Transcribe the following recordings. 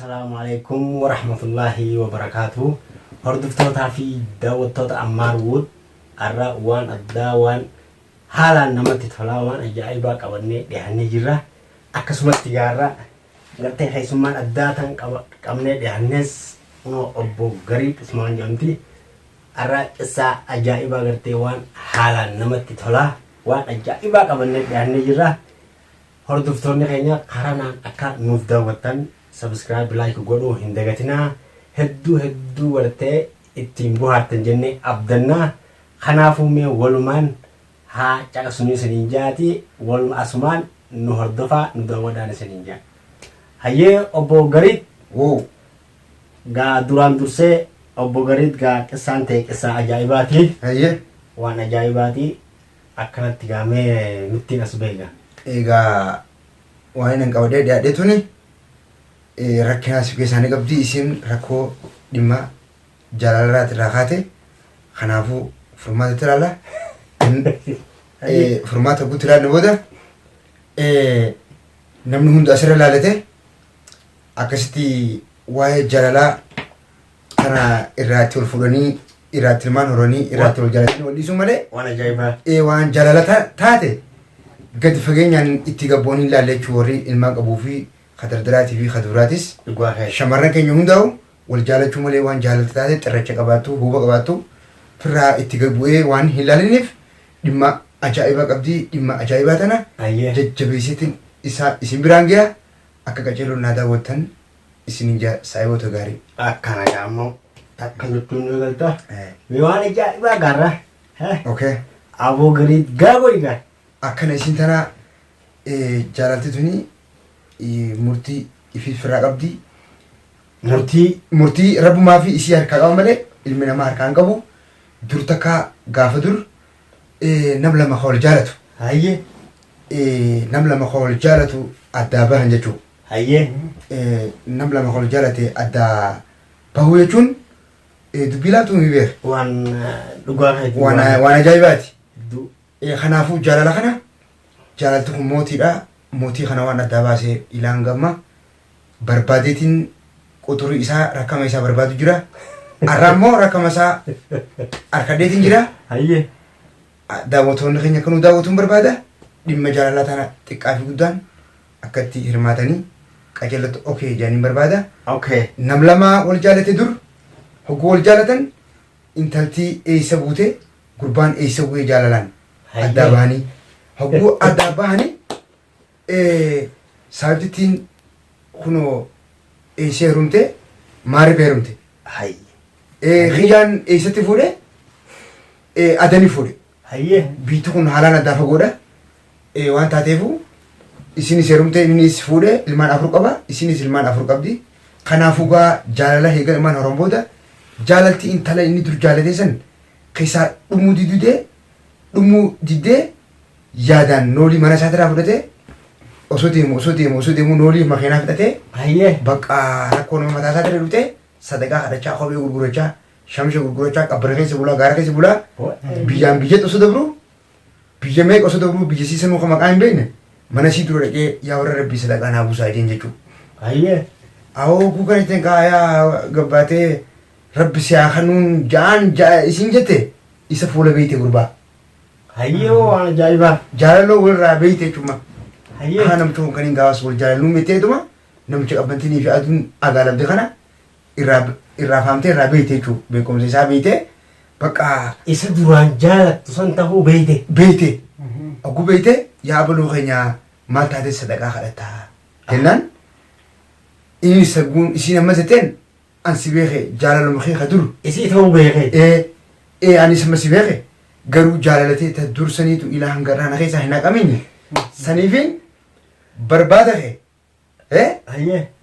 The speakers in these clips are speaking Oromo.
Assalaamu alaikum warahmatullaahi wabarakaatu. Hordoftootaa fi daawwattoota Ammaar Wood, har'a waan addaa, waan haalaan namatti tolaa, waan ajaa'ibaa qabannee dhiyaannee jirra. Akkasumatti gaarra gartee keessummaan addaa tan qabnee dhiyaannes kunoo obbo Garii Usmaan jedhamti. Har'a qissaa ajaa'ibaa, gartee waan haalaan namatti tolaa, waan ajaa'ibaa qabannee dhiyaannee jirra. Hordoftoonni keenya karanaan akka nuuf daawwattan subscribe, like godhuu hin dagatinaa. Hedduu hedduu gartee ittiin bohaartan jennee abdannaa. Kanaafuu mee walumaan haa caqasnu isiniin jaati, waluma asumaan nu hordofaa, nu daawwadhaan isiniin jaa. Hayyee, obbo Gariit. Wow. Gaa duraan dursee obbo Gariit, gaa qissaan ta'e qissaa ajaa'ibaati. Waan ajaa'ibaati. Akkanatti gaa mee nuttiin as beeka. Egaa waan inni qabadee dhiyaadhee tuni rakkina si keessaa ni qabdi. Isin rakkoo dhimma jaalalaraati irraa kaate, kanaafuu furmaata itti ilaalla. Furmaata guutuu ilaalle booda namni hundi asirra ilaalate akkasitti waa'ee jaalalaa kana irraatti ol fuudhanii, irraatti ilmaan horanii, irraatti wal jaalatanii wal dhiisuu malee Waan ajaa'ibaa. Waan jaalala taate gadi fageenyaan itti gabboon ilaalle jechuun warri ilmaan qabuu fi kadardaraatii fi kaduraatis Dhugaa kee. Shamarran keenya hundaa'u wal jaalachuu malee waan jaalalti taate xirracha qabaattu, huuba qabaattu firraa itti gad bu'ee waan hin ilaaliniif dhimma ajaa'ibaa qabdi. Dhimma ajaa'ibaa tana jajjabeessitiin isaa isin biraan ga'a. Akka qaceeloon naa daawwattan isinin jaa, saayiboota gaarii. Akkana gaa ammoo takka jechuun ni galta. Mee waan ajaa'ibaa gaarra. Okay. Aboo garii gaa godhi gaa. Akkana isin tana jaalalti tuni murtii ifii firraa qabdi. Murtii. Murtii rabbumaa fi isii harkaa qaba malee ilmi namaa harkaa hin qabu. Dur takka gaafa dur nam lama ka wal jaalatu. Nam lama ka wal jaalatu addaa bahan jechuudha. Nam lama ka wal jaalate addaa bahuu jechuun dubbii laaftuu mi beeka. Waan dhugaa keetii. Waan ajaa'ibaati. Kanaafuu jaalala kana, jaalalti kun mootiidha. Mootii kana waan addaa baasee ilaan gamma barbaadeetiin quxurii isaa, rakkama isaa barbaadu jira. Har'a immoo rakkama isaa harkadheetiin jira. Daawwattoonni keenya akka nu daawwatuun barbaada. Dhimma jaalalaa tana xiqqaa fi guddaan akka itti hirmaatanii qajeelatti okay jedhaniin barbaada. Nam lama wal jaalate dur hogguu wal jaalatan intaltii eessa buute, gurbaan eessa bu'ee, jaalalaan addaa bahanii, hogguu addaa bahanii saayibtittiin kunoo eessa heerumte? Maariif heerumte? Kiyyaan eessatti fuudhe? Adanii fuudhe. Biitti kun haalaan addaa fagoodha. Waan taateefu isinis heerumte, innis fuudhe, ilmaan afur qaba, isinis ilmaan afur qabdi. Kanaafuu gaa jaalala heegan ilmaan horan booda jaalalti intala inni dur jaalate san keessaa dhumuu didee, dhumuu diddee, yaadaan noolii mana isaatirraa fudhatee osoo deemu, osoo deemu, osoo deemu noolii makiinaa fudhatee bakka rakkoo nama mataa isaatirra dhufte sadaqaa kadhachaa, kophee gurgurachaa, shamsha gurgurachaa, qabbana keessa bulaa, gaara keessa bulaa, biyyaan biyyatti osoo dabru, biyya meeqa osoo dabru, biyya siisanuu kan maqaa hin beekne mana sii dura dhaqee, "Yaa warra rabbii, sadaqaa naa buusaa," jeen jechuudha. Awoo kuukan ittiin kaayaa gabbaatee rabbi si haa kanuun ja'aan ja'a isin jette isa fuula beeyte gurbaa. Hayyee, waan ajaa'ibaa. Jaalaloo walirraa beeyte jechuudha. Haa namtichi kun kan hin gaafas wal jaalaluu mitteetuma namicha qabbantinii fi aduun agaalamte kana irraa faamtee irraa beeyte jechuudha. Beekumsa isaa beeyte bakka. Isa duraan jaalattu san ta'uu beeyte. Beeyte. Oguu beeyte, "Yaa abaluu keenya, maal taatee sadaqaa kadhattaa?" jennaan inni saguun isiin amma jetteen, "An si beeke, jaalaluma kee ka dur." Isii ta'uu beekee. Ee, anis amma si beeke, garuu jaalalatee ta dur saniitu ilaa hanga irraa na keessaa hin haqaminye, saniifin barbaada kee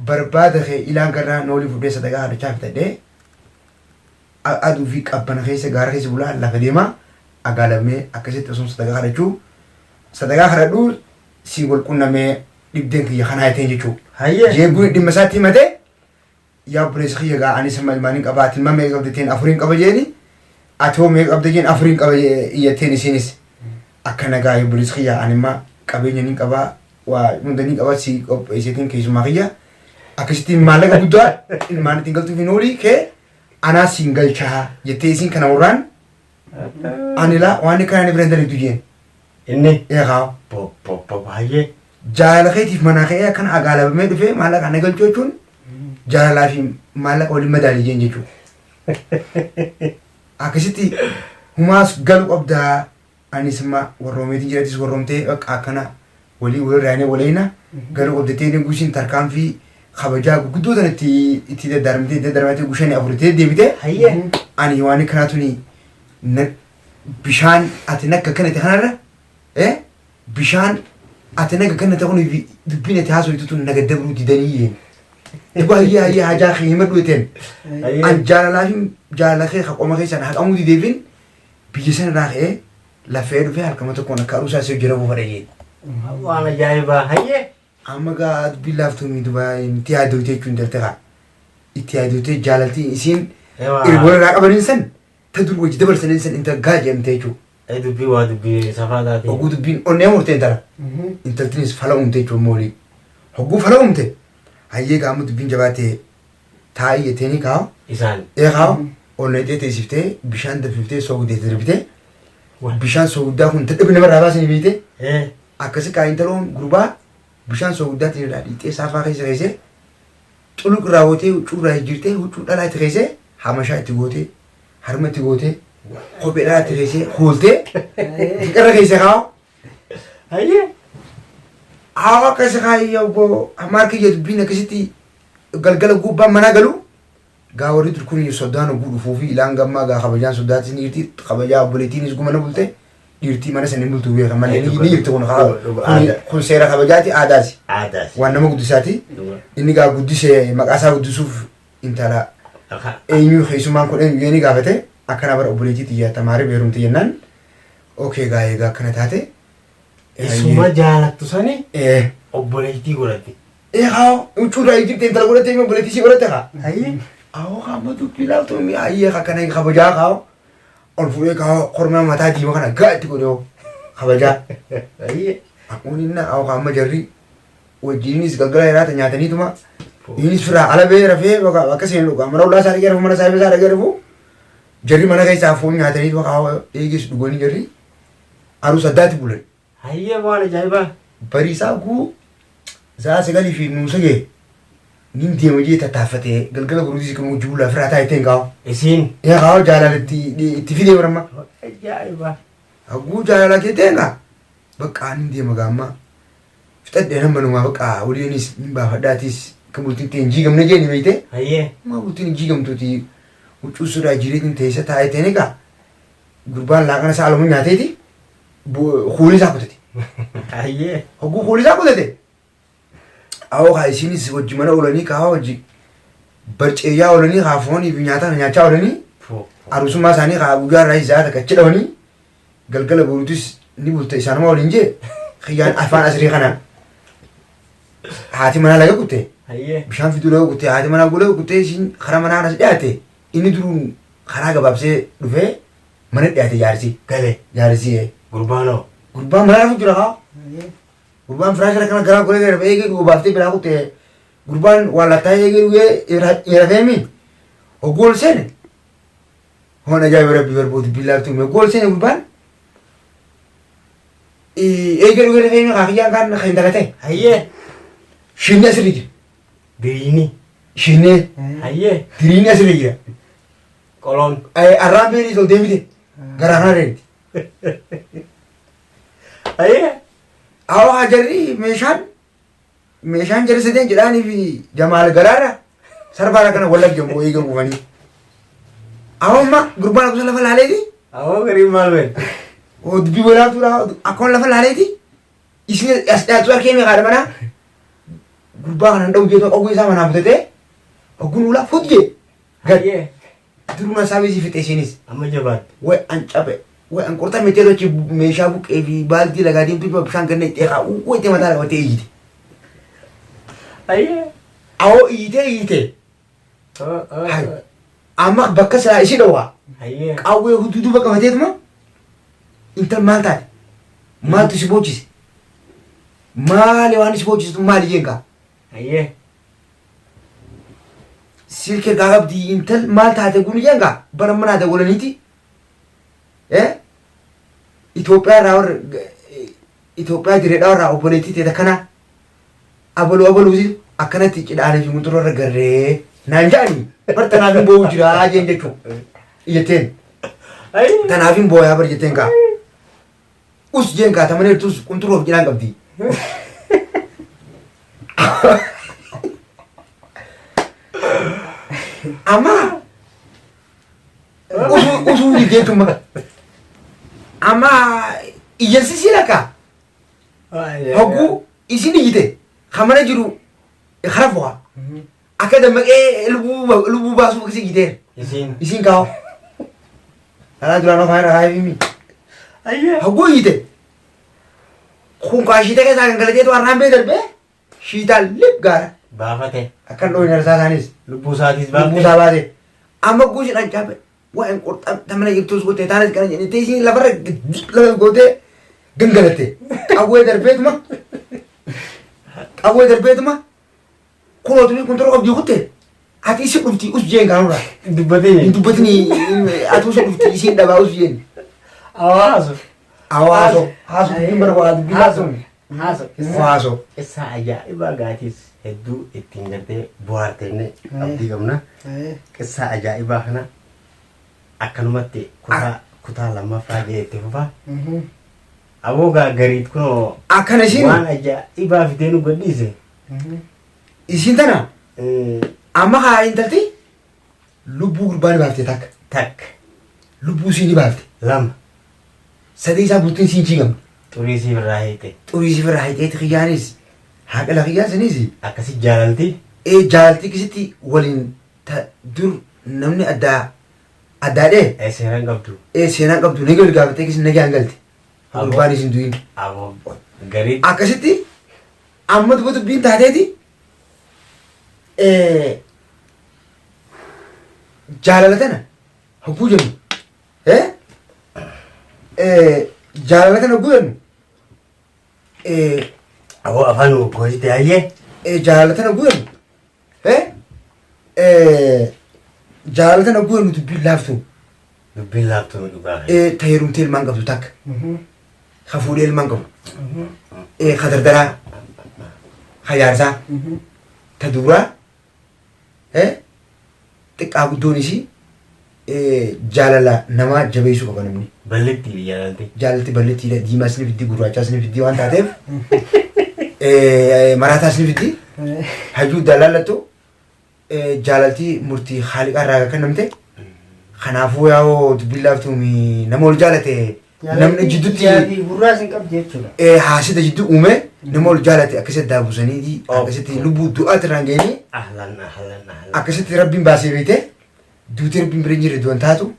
barbaada kee ilaa hanga irraa noolii fudhee sadaqaa kadhachaa fitadhee, aduu fi qabbana keessa gaara keessa bulaa lafa deemaa agaalamee akkasitti osoo sadaqaa kadhachuu, sadaqaa kadhadhuu si wal qunnamee, dhibdeen kiyya kanaa jeteen jechuudha. Jeeguun dhimma isaatti himatee, "Yaa obboleessa kiyya, gaa anis amma ilmaaniin qaba, ati ilmaan meeqa qabda?" jetteen, "Afuriin qaba" jeeni. "Ati hoo meeqa qabda?" jeen, "Afuriin qaba" iyyateen. Isinis akka nagaa, "Obboleessa kiyya, ani imma qabeenya nin qaba, waa hunda nin qaba, si qopheesseetiin keessumaa kiyya Akkasitti maallaqa guddaa ilmaan ittiin galtuuf hin oolii kee anaa siin galchaa jettee isiin kana warraan ani laa waan kana ni bira hin dalagu jeen. Inni Eegaa. po po po baay'ee. Jaalala keetiif manaa ka'ee akkana agaalabamee dhufee maallaqa ana galchuu jechuun jaalalaa fi maallaqa waliin madaalii jeen jechuudha. Akkasitti humaas galu qabdaa anis ma warroomeetiin jiratis warroomtee bakka akkana walii walirraa inni waliina galuu qabdatee inni guusin tarkaanfii kabajaa guguddoo tana itti itti daddaarmtee itti daddaarmtee gushanii afuritee deebitee Hayyee. ani waan kanaa tuni bishaan ati nakka kanate kanarra bishaan ati naga kanate kun dubbiin ati haasoftu tun naga dabruu didanii yeen. Dhugaa hayyee hayyee hajaa kee himadhu jetteen. Hayyee. An jaalalaa fi jaalala kee qoma keessan haqamuu dideefin biyya sana irraa ka'ee lafee dhufee halkama tokkoon akka aruusaa isee jira buufadha jeen. Waan ajaa'ibaa hayyee. Amma gaa dubbiin laaftuu miti Dubaay itti yaaddootee jechuun intalti kaa. Itti yaaddootee jaalaltiin isiin Eewaa. walirraa qabaniin san ta dur wajji dabarsaniin san intala gaa jedhamte jechuudha. Ee dubbii waa dubbii safaa taate. Hogguu dubbiin onnee murtee intala. Intaltinis fala uumte jechuun moolii. Hogguu fala uumte hayyee gaama dubbiin jabaatee taa'ii jetteeni kaa'u. Isaan. Ee kaa'u onnee teessiftee bishaan danfiftee soogdee darbitee bishaan soogddaa kun dadhabina namarraa baasanii beeyte. Ee. Akkasi kaa intaloon gurbaa bishaan soogddaatiin irraa dhiixee saafaa keessa keessee xuluq irraa gootee huccuu irraa jijjiirtee huccuu dhalaa itti keessee hamashaa itti gootee harma itti gootee kophee dhalaa itti keessee hooltee fiqirra keessa kaa'u. Hayyee. Haa akkasi kaayya obbo Amaar kiyya dubbiin akkasitti galgala gubbaan manaa galu gaa warri dur kun soddaan oguu dhufuu fi ilaan gammaa gaa kabajaan soddaatis ni jirti kabajaa obboleettiinis gumana bulte dhiirtii mana sanii bultu beeka malee ni jirti kun kun seera kabajaati aadaasi Aadaas. waan nama guddisaati inni gaa guddisee maqaa isaa guddisuuf intala eenyu keessumaan kun eenyu jedhanii gaafate akkana bara obboleettii tiyya tamaaree beerumte jennaan okee gaa egaa akkana taate. Isuma jaalattu sani Eh. obboleettii godhatte. Eh haa huccuu irraa ijjirte intala godhatte immoo obboleettii sii godhatte haa. Hayyee. Awoo haa dubbii laaftuu mi ayyee haa kana kabajaa haa ol fuudhee kaa kormaa mataa diimaa kana gaa itti godhee kabajaa. Hayyee. Akkuun inni awoo haa amma jarri wajjininis galgala yaraata nyaataniituma innis firaa ala bee rafee bakka akka seenu dhugaa mana ollaa isaa dhaqee rafu mana saahiba isaa dhaqee rafu jarri mana keessaa foon nyaatanii bakka eegis dhuganii jarri aruus addaatti bulan. Hayyee waan ajaa'ibaa. Bariisaa guu sa'a sagalii fi nuusa ga'e nin deema jee tattaaffatee galgala boruutis kan hojii bulaa firaa taa'ee ta'e kaa'u. Isiin. Ee kaa'u jaalala itti itti fidee baramma. Ajaa'iba. Hagguu jaalala kee ta'e kaa bakka nin deema gaamma fixadhee nama numaa bakka waliinis nin baafadhaatis kan bultiin ta'e hin jiigamne jee ni beeyte. Hayyee. Maa bultiin hin jiigamtuuti huccuu sirraa jireetiin teessa taa'ee ta'e kaa gurbaan laaqana isaa alumuu nyaateeti kuulii isaa kutate. Hayyee. Hogguu kuulii isaa kutate. Awoo kaa isiinis wajji mana oolanii kaa wajji barceeyyaa oolanii kaa foonii fi nyaata nyaachaa oolanii aruusummaa isaanii kaa guyyaa irraa isaa takka achi dhabanii galgala boruutis ni bulte isaanuma waliin jee kiyyaan afaan asiree kana haati manaa laga kutte Hayyee. bishaan fiduu laga kutte haati manaa laga kutte isiin karaa manaa kanas dhiyaate inni duruun karaa gabaabsee dhufee mana dhiyaate jaarsi Gale. jaarsi Gurbaanoo. gurbaan mana rafu jira kaa gurbaan firaasha kana garaa godhee rafee eegee dhugu baaftee biraa kutte gurbaan waa lattaa eegee dhugee rafeemi hogguu ol seene hoon ajaa'iba rabbi barboodu billaaftuu hogguu ol seene gurbaan eegee dhugee rafeemi kaakiyyaan kaan kan intala ta'e Hayyee. shinni asirra jira Diriini. shinnee Hayyee. diriini asirra jira Qoloon. Arraan beelii ol deebite garaa kana deemti. Hayyee. Awwa jarri meeshaan meeshaan jarri sadeen jedhaanii fi jamaal garaara sarbaara kana wallagge immoo eega gufanii. Awwa amma gurbaan akkuma lafa laaleeti Awoo gariin maal been? Dubbii walaatuudha akkuma lafa laaleeti isin as dhiyaatu harkee meeqaadha manaa gurbaa kanaan dha'u jeetu qawwee isaa manaa butatee hogguun ulaa fut jee gad Hayyee. Duruma isaa beesii fixe isiinis. Amma jabaatte. Way an cabe way an qurxammii ta'e tochi meeshaa buqqee fi baaldii lagaa deemtu bishaan ganna itti eegaa uwwa itti mataa qabatee iyyite. Hayyee. Awoo iyyitee iyyitee. Hay. Amma bakka silaa ishii dhowwaa. Hayyee. Qawwee hudduu duuba qabateetuma intal maal taate? Maaltu si boochise? Maali waan si boochistu maali jeen kaa? Hayyee. Silkii ergaa qabdi intal maal taate kun jeen gaa bara manaa dawwalaniiti. Itoophiyaa irraa warra Itoophiyaa jireedhaa warraa obboleettii teeta kanaa abaluu abaluuti akkanatti cidhaanii fi muxuroo irra garree naan jedhani bar tanaaf hin boo'u jiraa jeen jechuu jetteen tanaaf hin booyaa bar jetteen kaa us jeen kaa tamana jirtus qunxuroof cidhaan qabdi. Amma usuu usuu jechuun amma iyyansi si lakka hogguu isin iyyite kan mana jiru kara fo'a akka dammaqee lubbuu lubbuu baasuuf akkasii iyyiteera Isiin. isiin kaa'u karaa duraan afaan irraa kaa'ee Ayyee. hogguu iyyite kun kaa shiita keessaa gangalateetu har'aan bee darbee shiitaan lip gaara Baafate. akkan dhoohin harsaa isaanis Lubbuu isaatis lubbuu baafte. isaa baate amma guusidhaan caabe waa'een qurxam tamana jirtus gootee taanis kana jedhee isiin lafarra dip lafa gootee gangalatte qawwee darbeetuma qawwee darbeetuma kunoo kun toroo qabdii kutte ati isi dhufti us jeen kaanurraa Hin dubbatini. hin dubbatini ati usi dhufti isiin dhabaa us jeen Hawaasu. hawaaso haaso dubbiin barbaadu dubbiin Haaso. haaso Haaso. haaso Qissaa ajaa'ibaa gaatiis hedduu ittiin gartee bohaartenne abdii qabna. Qissaa ajaa'ibaa kana akkanumatti kutaa kutaa lammaffaa ga'ee itti fufa. Aboo gaa gariit kunoo akkana isiin waan ajaa'ibaa fidee nu gadhiise. isiin tana amma haa intalti lubbuu gurbaa ni baafte takka Takka lubbuu isii ni baafte lama sadii isaa bultiin isiin ciigamte xurii siif irraa hiite xurii si irraa hiixeeti kiyyaanis haaqila kiyyaa saniis akkasi jaalalti ee jaalaltii kisitti waliin ta dur namni addaa addaadhee ee seeraan qabdu. ee seenaan qabdu ni gal gaafatee kisin nagaan galte gurbaan isin du'in Aboo gariit akkasitti amma duba dubbiin taateeti ee jaalala tana hogguu jennu ee ee jaalala tana hogguu jennu ee aboo afaan goosite hayyee. ee jaalala tana hogguu jennu ee ee jaalala tana hogguu jennu dubbiin laaftu Dubbiin laaftuu dhugaa. ee ta heerumtee ilmaan qabdu takka ka fuudhee ilmaan qabu ee ka dardaraa ka jaarsaa ta duraa ee xiqqaa guddoon isii ee jaalala namaa jabeessuu qaba namni. Balleetti jaalalti. Jaalalti balleettiidha diimaas ni fiddi gurraachaas ni fiddi waan taateef ee maraataas ni fiddi hayyuu dalaalattu jaalalti murtii haaliqaa irraa kan namte kanaafuu yaa'oo dubbiin laaftuumi nama ol jaalate namni jidduutti Gurraas hin qabdu jechuudha. haasida jidduu uume nama ol jaalate akkasitti daabusanii akkasitti lubbuu du'aatti irraan ga'anii Ahlan ahlan ahlan. akkasitti rabbiin baasee beekte duuti rabbiin bira hin jirre du'an taatu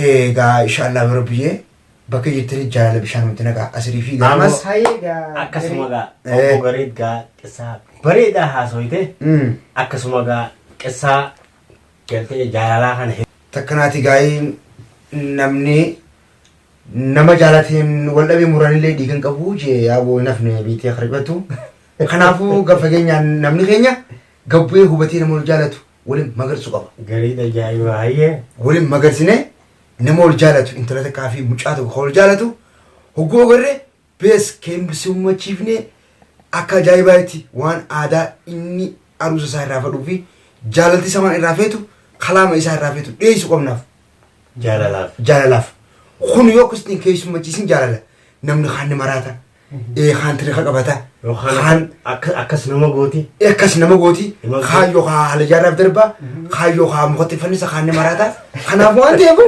egaa inshaallah yeroo biyyee bakka jirtanii jaalala bishaan wanti naqaa asirii fi gamaas Hayyee gaa. Akkasuma gaa Eh. obbo Gariit gaa qissaa bareedaa haasoyte akkasuma gaa qissaa galtee jaalalaa kana takkanaati gaa'ii namni nama jaalateen wal dhabee muranillee dhiigan qabu jee yaaboo hin hafne biitee qarqatu. Kanaafuu gad fageenyaan namni keenya gabbu'ee hubatee nama wal jaalatu waliin magarsu qaba. Gariit ajaa'ibaa hayyee. Waliin magarsinee nama wal jaalatu intala takkaa fi mucaa tokko kan wal jaalatu hogguu agarree bees keemsummachiifnee akka ajaa'ibaatti waan aadaa inni aruusa isaa irraa fedhuu fi jaalalti isaa waan irraa feetu kalaama isaa irraa feetu dhiyeessuu qabnaaf. Jaalalaaf. Jaalalaaf. Kun yoo akkasitti keessummachiisin jaalala namni kaan ni maraata. Kaan tiriqa qabata. Yookaan akkas nama gooti. Akkas nama gooti. Kaan yookaan haala jaarraaf darba. Kaan yookaan mukatti fannisa kaan ni maraata. Kanaaf waan ta'eef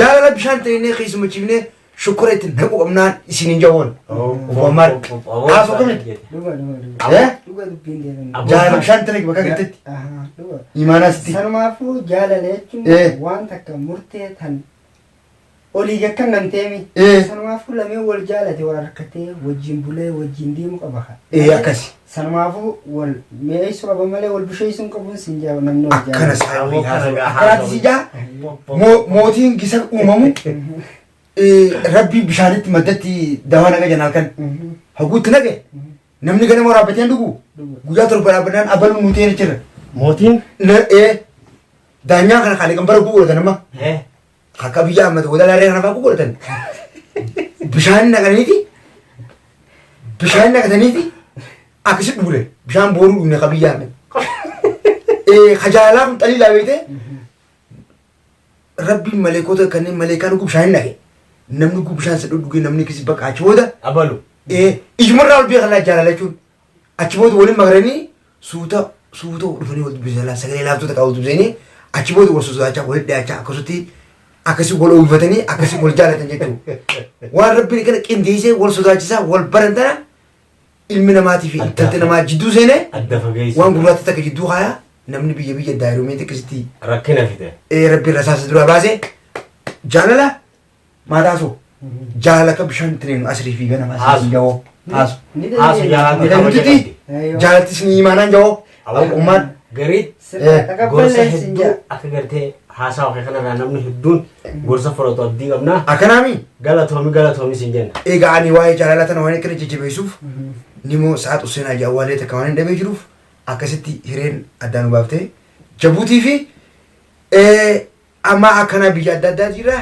jaalala bishaan ta'inee keessummachiifnee shukkura itti naquu qabnaan isin hin jawoon. Obbo Haasoo kamitti? Dhuga dhuga dhuga. Dhuga dubbiin deeman. Jaalala bishaan ta'e bakka galtetti. Dhuga. Imaanaasitti. Sanumaafuu jaalala jechuun waan takka murtee tan olii gakkan namteemi. Sanumaafuu lameen wal jaalate wal harkatee wajjin bulee wajjin deemu qaba. Akkasi. Sanumaafuu wal mi'eessuu qaba malee wal busheessuu hin qabuun siin jaa namni wal Akkana jaalate. saayibii haasoo. Akkanaatti si jaa mootiin gisa uumamu rabbii bishaanitti maddatti dawaa naqa jenna halkan. Haguutti naqe namni ganama waraabbatee hin dhugu. Guyyaa 7 dhaabbannaan abaluu nuti hin jira. Mootiin? Na ee daanyaa kana kalee kan bara godhatan amma. Eh. Akka biyya Ahmad Wadalaa irree kana fa'aa godhatan. Bishaan naqaniiti. Bishaan naqataniiti. Akkasi dhugle. Bishaan booruu dhugne ka biyya Ahmad. Ee ka jaalalaa kun xaliilaa beekte. Rabbiin maleekota kanneen maleekaan dhuguu bishaan naqe. Namni dhuguu bishaan isa dhugee namni akkasi bakka achi booda. Abalu. Ee ijumarraa ol beekan jaalala jechuun. Achi booda waliin makaranii suuta suuta dhufanii wal dubbisan sagalee laaftuu takka wal dubbisanii achi booda wal sosodaachaa wal dhiyaachaa akkasutti akkasi wal uwwifatanii akkasi wal jaalatan jechuudha. Waan rabbiin kana qindeessee wal sodaachisaa wal baran tana ilmi namaatii fi intalti namaa jidduu seenee Adda fageessu. waan gurraatti takka jidduu kaayaa namni biyya biyya daayiroomeetii akkasitti Rakkina fide. ee rabbiin rasaasa duraa baasee jaalala maataasoo jaalala akka bishaan itti neenu asrii fi ganama asrii jawoo haasu. Ni Haasu dandeenya. jaalala Ni kabaja dandeenyuti qabdi. jaalattis ni imaanaan jawoo ummaan Garii Sirna gorsa taqabballee sin hedduu jaa. akka gartee haasaa kee kanarraa namni hedduun gorsa fudhatu abdii qabna. akkanaami Galatoomi galatoomi sin jenna. egaa ani waa'ee jaalala tana waan akkana jajjabeessuuf nimoo sa'aat Hussein Haji Awwaalee takka waan hin dhabee jiruuf akkasitti hireen addaan nu baaftee Jabuutii fi amma akkana biyya adda addaa jira.